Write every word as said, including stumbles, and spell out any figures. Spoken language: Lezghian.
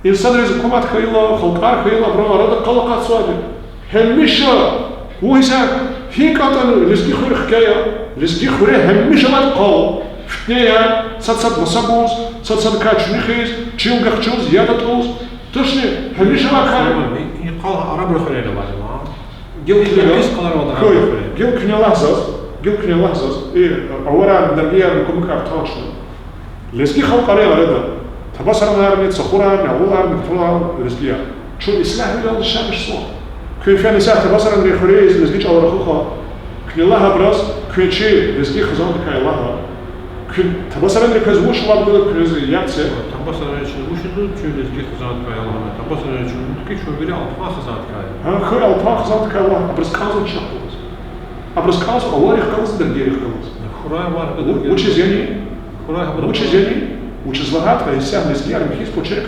Инсанриз гьукумат хьайила, халкьар хьайила, абурун арада къал акъатзавайди. Гьамиша, вун гьисаб, гьикӀ атӀана лезги хуьр хкяя, лезги хуьре гьамиша авайди къал, фитнеяр, сад-сад маса гуз, сад-садакай чуьнуьхиз, чил гахчуз, яд атӀуз, тушни гьамиша авай кар. И, и къал арабрин хуьрера авайди я. Гила куьне лагь заз, гила куьне лагь заз, и аварарни даргиярни кумукар тахьана. Лезги халкьарин арада табасаранарни, цахурарни, агъуларни, батурарни лезгияр. Чун ислягьвилелди шемиш сун. Куьн фена исятда табасаранрин хуьруьз лезги чӀал рахуха. Куьне лагь абуруз, куьн чи лезги хизандикай лагь. Куьн табасаранрин квез вуч лугьуда, куьне лагь це. Табасаранрин чун вуч лугьуда, чун лезги хизандикай лагь. Табасаранрин чун лугьуда хьи, чун вири алпан хизандикай я. Гьа, хьи алпан хизандикай лагь, абуруз кӀанзава чахъ галаз. Абуруз кӀанзава аваррихъ галаз, даргийрихъ галаз. Хьурай аваррихъ галаз. Вучиз яни? Хьурай аваррихъ галаз. Вучиз яни? Вучиз лагьайтӀа, исятда лезгияр михьиз кӀвачерик